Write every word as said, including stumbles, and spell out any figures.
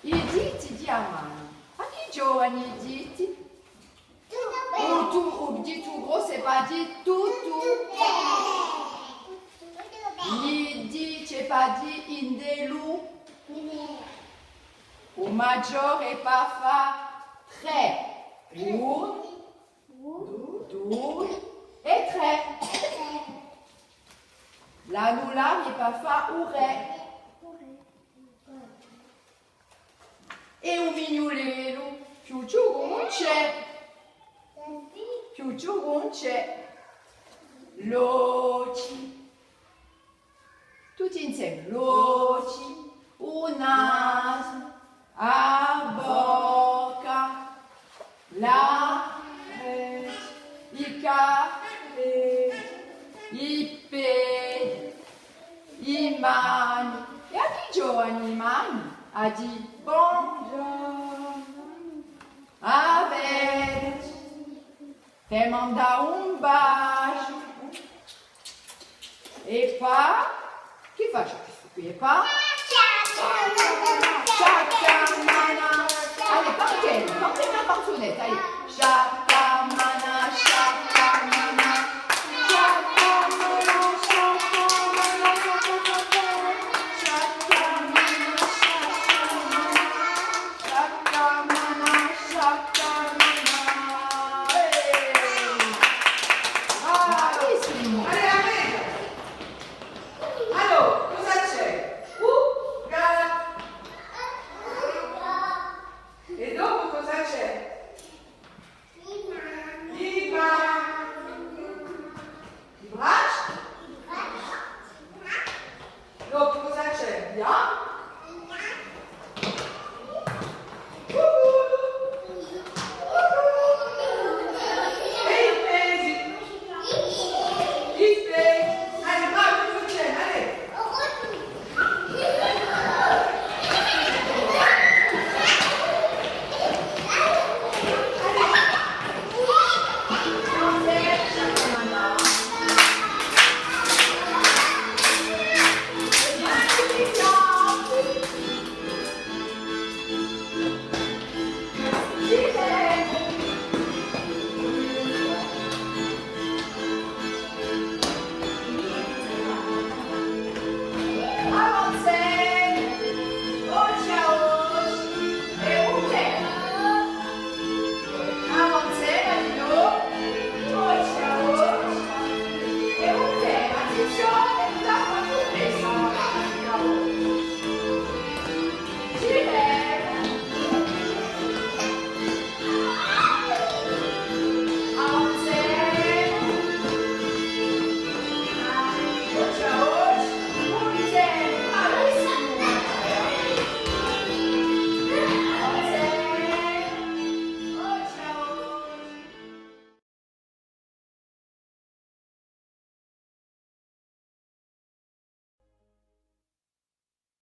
I diti di a manu. À chì ghjovanu i diti? U tu, u ditu grossu hè pà dì tuttu. I diti hè pà dì ind'è lu. U maggiore hè pà fà trè. Unu, dui è trè. L'anulare hè pà fà u rè. È u mignulellu, più chjucu ùn ci hè, più chjucu ùn ci hè. L'ochji. Tutti inseme. L'ochji, u nasu, a bocca, l'arechji, i capelli, i pedi, i mani. È à chì ghjovanu i mani? À dì bonghjornu. À vedeci. Pè mandà un basgiu. È pà, chì face quistu quì? È pà?